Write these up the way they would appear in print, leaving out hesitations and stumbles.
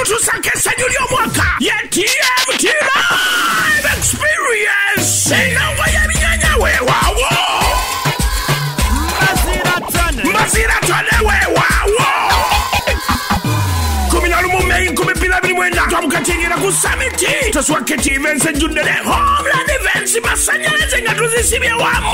Lutusaka essanyu ly'omwaka ye TMT Live Experience. Enongo y'ebinyanya weewaawo. Mbazira tone weewaawo. 11 Mei 2029 twamukatingira ku Summit. Toswa Keti Events ejjudde ne Homeland Events masanyalaze nga tuzisibye wamu.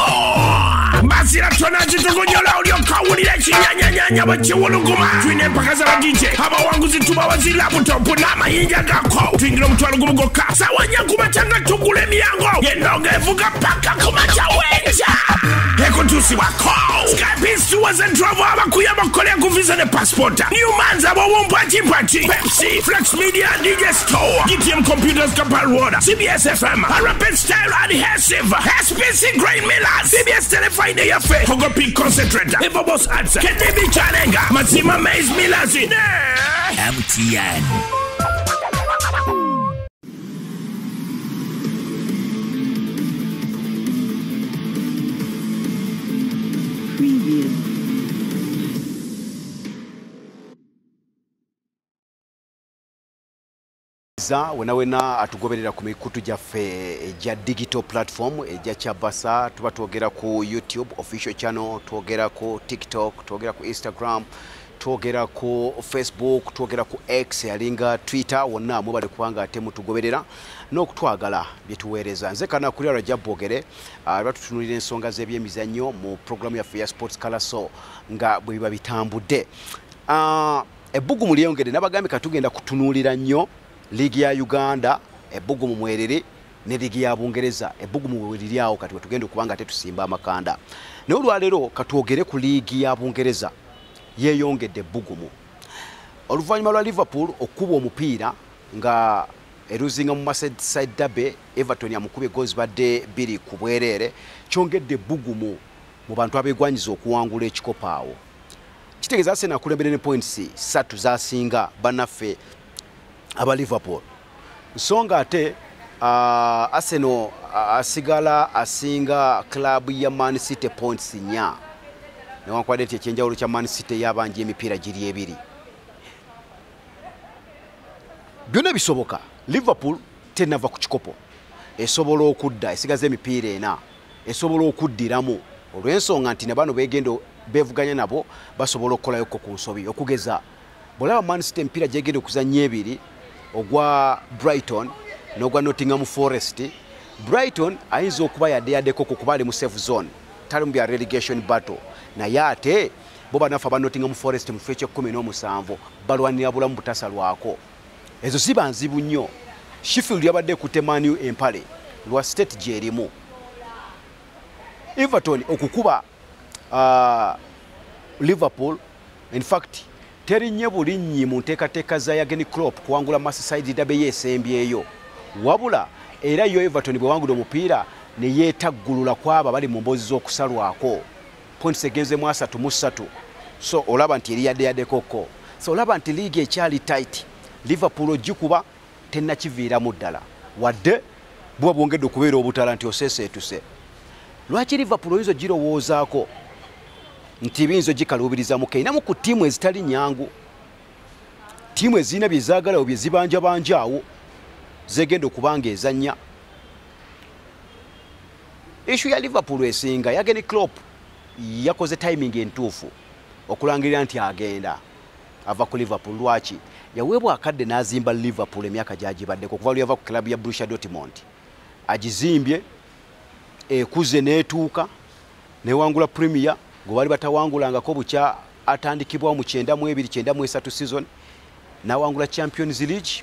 Mbazira tona kitugunyola olyoka owulira ekinyanyanyanya bwe kiwuluguma. Tulina empaka z'aba DJ abawanguzi tubawa zi laptop n'amayinja gako. Tuyingira 50,000 gwokka. Ssaawa 4 ku makya nga tugula emyango. Ennongo evuga paka ku makya w'enkya. Ekutuusibwako Skype Tours and Travel abakuyamba okukolera ku visa ne passport. Newmans ab'obumpakimpaki, Pepsi, Flex Media, DJ Store, GTM Computers Kampala Road, CBS FM, Rapid Style Adhesive, SPC Grain Millers, CBS Telefine Yaffe, Kogo Peak Concentrator, Evobos Ads, KTB Chalenga, Mazima Maize Millers, MTN. Preview. Wena wena atugoberera ku mikutu gyaffe egya digital platform egya Kyabasa, tuba twogera ku YouTube official channel, twogera ku TikTok, twogera ku Instagram, twogera ku Facebook, twogera ku X yalinga Twitter, wonna mwebale kubanga ate mutugoberera n'okutwagala bye tuweereza. Nze kana kulira Rajab Bogere, batutunuulira ensonga z'ebyemizannyo mu programu yaffe ya Sports Kalaso nga bwe biba bitambudde. Ebbugumu lyeyongedde, nabagambye katugenda kutunuulira nnyo liigi ya Uganda, ebbugumu mwerere, ne liigi ya Bungereza, ebbugumu weriri awo kati wetugenda okubanga ate tusimba amakanda. Naye olwaleero katwogere ku liigi ya Bungereza yeeyongedde ebbugumu. Oluvannyuma lwa Liverpool okuba omupiira nga eruzinga mu Merseyside Derby, Everton yamukubye goals badde 2 ku bwereere, kyongedde ebbugumu mu bantu abeegwanyiza okuwangula ekikopo awo. Kitegeeza Arsenal akulembera ne points 3 zasinga bannaffe aba Liverpool. Nsonga ate Arsenal asigala asinga club ya Man City points 4. Newankubadde nti ekyenjawulo kya Man City yabanja emipiira giri 2. Byonna bisoboka. Liverpool tenava ku kikopo. Esobola okudda, esigaza emipiira 4. Esobola okuddiramu olw'ensonga nti ne bano begenda beevuganya nabo basobola okukolayoko ku nsobi. Okugeza bw'olaba Man City emipiira gyegenda okuzannya 2, ogwa Brighton n'ogwa Nottingham Forest. Brighton ayinza okuba yaddeyaddeko ku kuba ali mu safe zone, tali mu bya relegation battle, naye ate bo bannaffe aba Nottingham Forest mu kifo eky'e17 balwanira bulamu butasalwako. Ezo ziba nzibu nnyo. Sheffield yabadde ekutte Man U empale lwa state gy'erimu. Everton okukuba Liverpool, in fact terinnye bulinnyi mu nteekateeka za Jurgen Klopp kuwangula Merseyside Derby yeesembyeyo. Wabula era yo Everton bwewangula omupiira ne yeetaggulula kw'abo abali mu mboozi z'okusalwako. Points egenzemu 33. So olaba nti eri yaddeyaddekoko. So olaba nti liigi ekyali tight. Liverpool ogikuba tennakiviiramu ddala. Wadde buba bwongedde okubeera obutala nti oseeseetuse. Lwaki Liverpool oyinza ogirowoozaako nti biyinza ogikaluubirizamu? Erinamu ku ttiimu ezitali nnyangu, ttiimu ezirina bye zaagalawo bye zibanjabanja awo zegenda okuba nga ezannya. Issue ya Liverpool esinga, Jurgen Klopp yakoze timing entuufu okulangirira nti agenda ava ku Liverpool. Lwaki? Yaweebwa akadde n'azimba Liverpool emyaka gy'agibaddeko okuva lwe yava ku club ya Borussia Dortmund. Agizimbye, ekuze n'etuuka newangula Premier gwe baali batawangulangako bukya atandikibwawo mu 92 93 season, n'awangula Champions League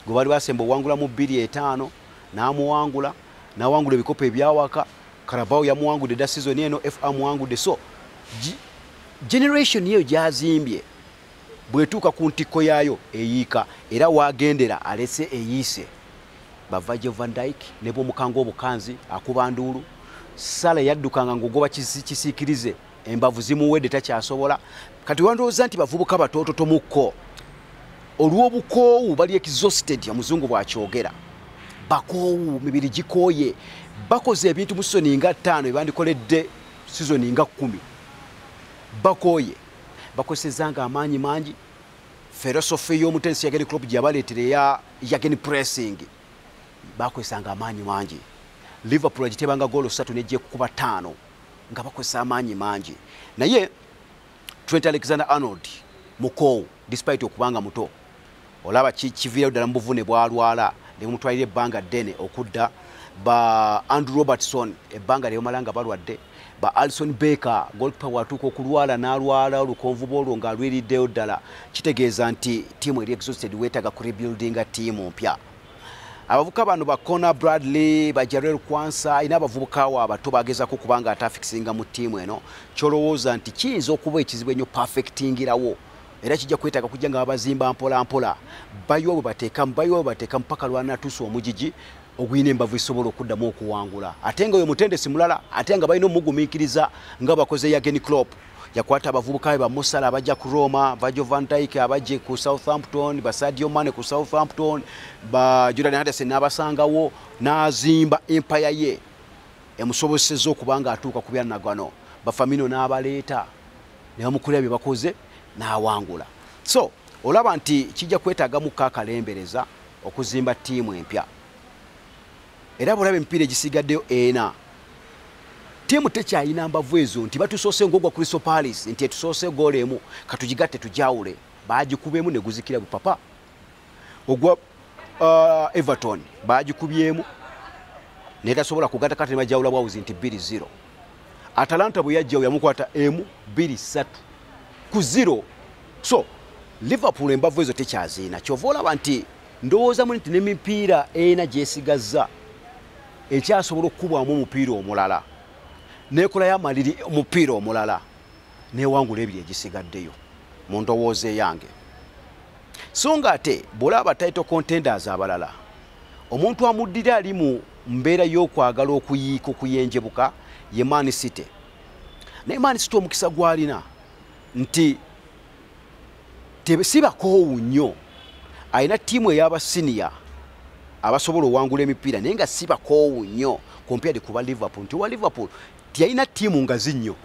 gwe baali basemba owangula mu 2005, n'amuwangula, n'awangula ebikopo ebyawaka. Carabao yamuwangudde dda season eno, FA amuwangudde. So generation eyo gy'azimbye bw'etuuka ku ntikko yaayo eyiika, era waagendera alese eyiise. Ba Virgil van Dijk ne bw'omukanga obukanzi akuba nduulu. Salah yaddukanga ng'ogoba kisiikirize, embavu zimuwedde takyasobola. Kati wandowooza nti bavubuka batoototomukko olw'obukoowu bali exhausted, omuzungu bw'akyogera, bakoowu, mibiri gikooye, bakoze ebintu mu sizoni nga 5 ebandikoledde sizoni nga 10. Bakooye, bakozesezanga amaanyi mangi, Philosophy y'omutendesi Jurgen Klopp gyabaleetera eya Jurgen pressing, bakozesanga amaanyi mangi. Liverpool agitebanga goolo 3 nejja kukuba 5 nga bakozesa amaanyi mangi. Naye Trent Alexander-Arnold mukoowu, despite okubanga muto, olaba kiviirayo ddala mu buvune bwalwala ne bumutwalira ebbanga ddene okudda. Ba Andrew Robertson ebbanga lye bamala nga balwadde, ba Alisson Becker goalkeeper watuuka okulwala n'alwala olukonvuba olwo ng'alwiriddeyo ddala. Kitegeeza nti ttiimu eri exhausted, weetaaga ku rebuildinga ttiimu mpya. Abavubuka bano ba Conor Bradley, ba Jarell Quansah, alina abavubuka awo abato bagezaako kubanga atafikisinga mu ttiimu eno. Kyolowooza nti kiyinza okuba ekizibu ennyo perfectingirawo, era kijja kwetaaga kujja nga babazimba mpola mpola, bayiwa bwe bateekamu, bayiwa bwe bateekamu paka lwanatuusa omugigi ogulina embavu esobola okuddamu okuwangula. Ate nga oyo mutendesi mulala, ate nga balina omugumiikiriza nga bakoze Jurgen Klopp. Yakwata abavubuka be ba Mo Salah abajja ku Roma, Virgil van Dijk abajje ku Southampton, ba Sadio Mane ku Southampton, ba Jordan Henderson n'abasangawo, n'azimba empire ye emusobosezza okuba nga atuuka ku byanagano. Ba Firmino n'abaleeta ne bamukolera bye bakoze n'awangula. So olaba nti kijja kwetaagamu kaakalembereza okuzimba ttiimu empya. Era bw'olaba emipiira egisigaddeyo ena, ttiimu tekyalina mbavu ezo nti batusoose ng'ogwa Crystal Palace nti etusoose goolo emu katugigatte tujawule, baagikubemu ne guzikira bupapa. Ogwa Everton baagikubyemu naye tasobola kugatta, kati ne bajawula bwawuzi nti 2-0. Atalanta bwe yajjawo yamukwata 1 2 3 ku 0. So Liverpool embavu ezo tekyaziina. Kyova olaba nti ndowoozamu nti n'emipiira ena gyesigazza ekyasobola okukubwamu omupiira omulala, neekolayo amaliri omupiira omulala, newangula ebiri egisigaddeyo mu ndowooza eyange. So nga ate bw'olaba title contenders abalala, omuntu amuddira ali mu mbeera y'okwagala okuyiika okuyenjebuka ye Man City. Naye Man City omukisa gw'alina nti si bakoowu nnyo, alina ttiimu ey'abasiniya abasobola owangula emipiira naye nga si bakoowu nnyo compared kuba Liverpool. Nti owa Liverpool teyalina ttiimu ngazi nnyo,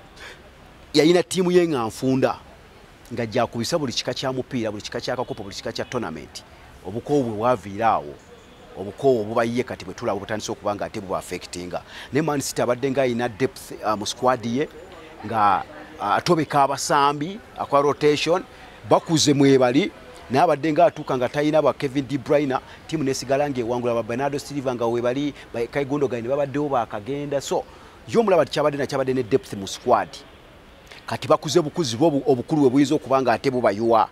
yalina ttiimu ye nga nfunda nga gyakubisa buli kika kya mupiira, buli kika kya kakopo, buli kika kya tournament. Obukoowu bwe bwaviira awo, obukoowu obubayiye kati bwe tulaba butandise okuba nga ate buba affectinga. Naye Man City abadde nga alina depth mu squad ye, nga atobeka abasambi, akola rotation, bakuze mwebali, naye abadde nga atuuka nga talina ba Kevin De Bruyne, ttiimu nesigala ng'ewangula, ba Bernardo Silva nga webali, ba Ilkay Gundogan ne babaddewo baakagenda. So ye omulaba kyabadde nakyabadde ne depth mu squad. Kati bakuze bukuzi obukulu bwe buyinza okuba nga ate bubayuwa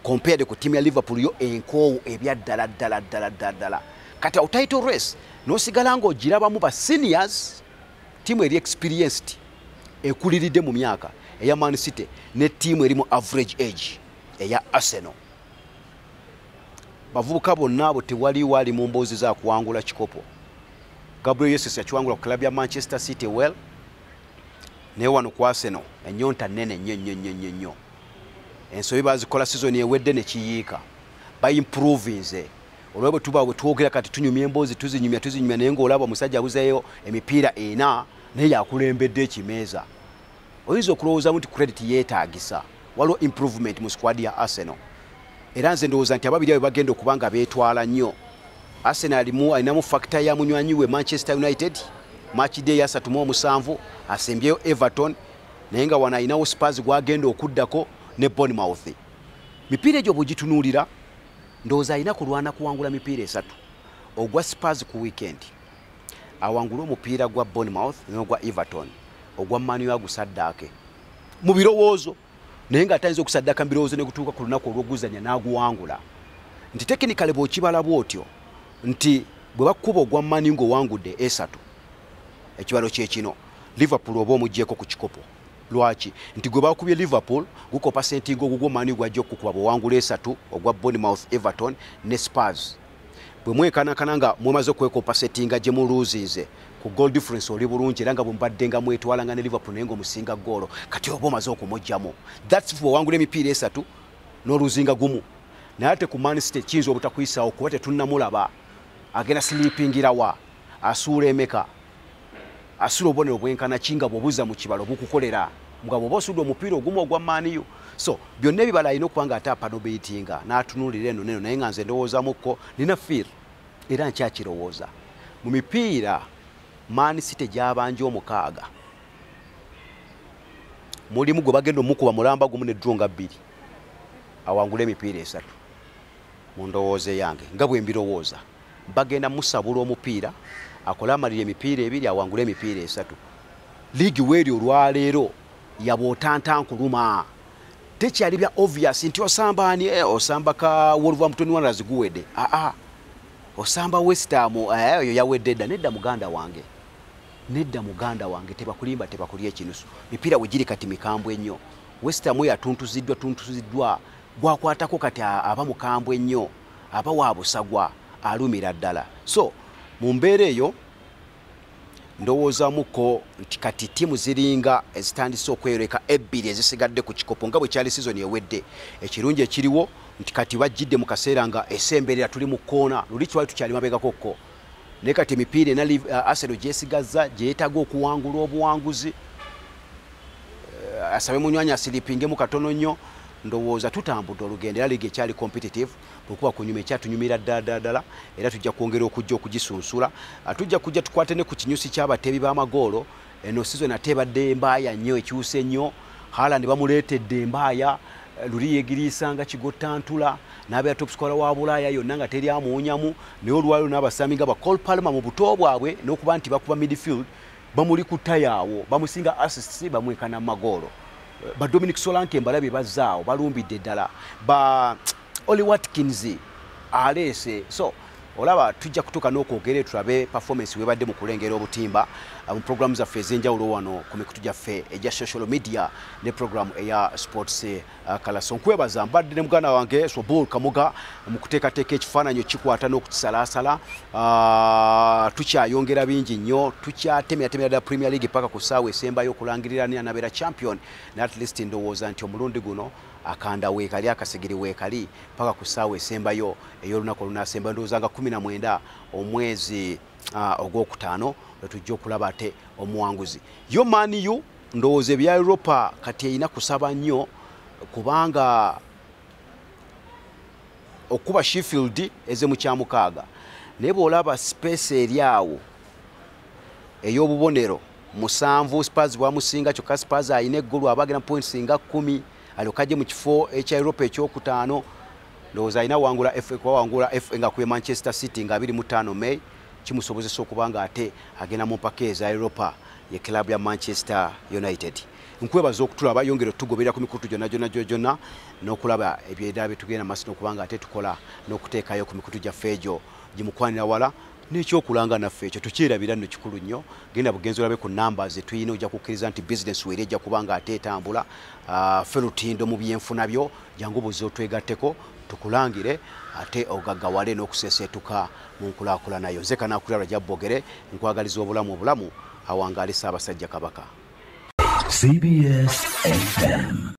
compared ku ttiimu ya Liverpool yo enkoowu ebya ddala ddala ddala ddala ddala. Kati awo title race n'osigala ng'ogirabamu ba seniors, ttiimu eri experienced ekuliridde mu myaka eya Man City ne ttiimu eri mu average age eya Arsenal. Bavubuka bonna abo tewaliwo ali mu mboozi za kuwangula kikopo. Gabriel Jesus yakiwangula ku club ya Manchester City, well, naye wano ku Arsenal ennyonta nnene nnyo nnyo nnyo nnyo nnyo. Ensobi bazikola season ewedde ne kiyiika, baimprovinze. Olwa bwe tuba bwe twogera kati tunyumya emboozi, tuzinyumya tuzinyumya, naye ng'olaba omusajja abuzeeyo emipiira ena naye yakulembedde ekimeeza. Oyinza okulowoozamu nti credit yeetaagisa, waliwo improvement mu squad ya Arsenal. Era nze ndowooza nti ababiri abo bagenda okuba nga beetwala nnyo. Arsenal alinamu factor ya munywanyi we Manchester United, match day ya 37 asembyeyo Everton, naye nga wano alinawo Spurs gwagenda okuddako ne Bournemouth. Mipiira egyo bw'ogitunuulira, ndowooza alina kulwana kuwangula mipiira esatu: ogwa Spurs ku weekend, awangule omupiira gwa Bournemouth n'ogwa Everton, ogwa Man U agusaddaake mu birowoozo, naye ng'atayinza okusaddaaka mu birowoozo ne gutuuka ku lunaku olw'okuguzannya n'aguwangula. Nti technically bw'okibala bw'otyo nti bwe bakkuba ogwa Man U ng'owangudde esatu, ekibalo kye kino, Liverpool oba omuggyeko ku kikopo. Lwaki? Nti gwe bakubye Liverpool gukopa sentinga ogugwo Man U gwajja okukuba bw'owangula esatu, ogwa Bournemouth, Everton ne Spurs. Bwe mwekanakana nga mwemaze okwekopa setinga gye muluuzinze ku goal difference, oli bulungi, era nga bwe mubadde nga mwetwalanga ne Liverpool naye ng'omusinga goolo, kati oba omaze okumuggyamu. That's bw'owangula emipiira esatu n'oluzinga gumu. Naye ate ku Man City kiyinza obutakuyisaawo kuba tetunnamulaba agenda sleepingira wa, asuula emeka, asuula obubonero bwenkana ki, nga bw'obuza mu kibalo bukukolera nga bw'oba osudde omupiira ogumu ogwa Man U. So byonna ebibala alina okuba nga ate apanobeetinga n'atunuulira eno neno, naye nga nze ndowoozamukko nina feel era nkyakirowooza mu mipiira Man City gy'abanja 6 mulimu gwe bagenda omukuba mulamba gumu ne draw nga 2 awangule emipiira 3. Mu ndowooza yange nga bwe mbirowooza bagenda musabula omupiira akole amalira emipiira 2 awangule emipiira 3. Liigi weeri olwaleero yabootantankuluma tekyali bya obvious nti osamba ani, osamba ka Wolverhampton Wanderers guwedde, aa osamba West Ham oyo yawedde dda. Nedda muganda wange, nedda muganda wange, tebakulimba tebakulya ekinusu. Mipiira we giri kati mikambwe ennyo. West Ham yatuntuziddwa tuntuziddwa, gwakwatako kati aba mukambwe ennyo, aba wa busagwa alumira ddala. So mu mbeera eyo ndowoozamuko nti kati ttiimu ziringa ezitandise okweyoleka ebbiri ezisigadde ku kikopo nga bwe kyali sizoni ewedde. Ekirungi ekiriwo nti kati bajjidde mu kaseera nga esemberera, tuli mu kkoona, luli twali tukyali mabegakokko, naye kati emipiira ena Arsenal gyesigazza gye yeetaaga okuwangula obuwanguzi, asabe munywanyi asiripingemu katono nnyo. Ndowooza tutambudde olugendo era liigi ekyali competitive, bwekuba kunyuma ekyatunyumira ddala ddala ddala, era tujja kwongera okujja okugisunsula. Tujja kujja tukwate ne ku kinyusi ky'abateebi b'amagoolo. Eno season ate ebadde embaaya nnyo, ekyuse nnyo. Haaland bamuleetedde embaaya, luli yeegiriisanga kigottantula n'abeera top scorer wa Bulaaya yonna nga teri amuwunyamu, naye olwaleero n'abasambi nga ba Cole Palmer mu buto bwabwe n'okuba nti bakuba midfield bamuli ku ttayaawo, bamusinga assists, bamwekana magoolo. Ba Dominic Solanke mbalabye bazzaawo balumbidde ddala, ba Oli Watkins aleese. So olaba tujja kutuuka n'okwogera tulabe performance webadde mu kulengera obutimba mu programu zaffe ez'enjawulo wano ku mikutu gyaffe egya social media ne programu eya sports kalaso. Nkwebaza mbadde ne muganda wange Sobol Kamuga mu kuteekateeka ekifaananyi kikwata n'okukisalaasala. Tukyayongera bingi nnyo, tukyatemeratemera ddala Premier League paka ku ssaawa esembayo okulangirira ani anabeera champion, ne at least ndowooza nti omulundi guno akanda weekali akasigiri weekali paka ku ssaawa esembayo ey'olunaku olunasembayo, ndowooza nga 19 omwezi ogwokutaano lwe tujja okulaba ate omuwanguzi. Yo Man U ndowooza ebya Europa kati erina kusaba nnyo, kubanga okuba Sheffield eze mu kyamukaaga, naye bw'olaba space eri awo ey'obubonero 7 Spurs bwamusinga, kyokka Spurs alina eggolu abagenda points nga 10 alyoka ajje mu kifo ekya Europa ekyokutaano. Ndowooza alina wangula FA, kuba wangula FA nga kuye Manchester City nga 25 May kimusobozesa okuba nga ate agenda mu mpaka eza Europa ye club ya Manchester United. Nkwebaza okutulaba, yongera otugoberera ku mikutu gyonna gyonna gyonna n'okulaba ebyedala bye tugenda maaso n'okuba nga ate tukola n'okuteekayo ku mikutu gyaffe egyo gimukwanira wala n'ekyokulanga naffe ekyo tukyerabira nno kikulu nnyo. Genda bugenzi olabe ku namba ze tuyina, ojja kukkiriza nti bizinesi weeri ejja kuba nga ate etambula. Ffe lutindo mu byenfuna byo, jangu buze otwegatteko tukulangire ate ogaggawale n'okuseeseetuka mu nkulaakulana yo. Nze Kanaakulira Rajab Bogere, nkwagaliza obulamu obulamu, awangaale Ssaabasajja Kabaka. CBS FM.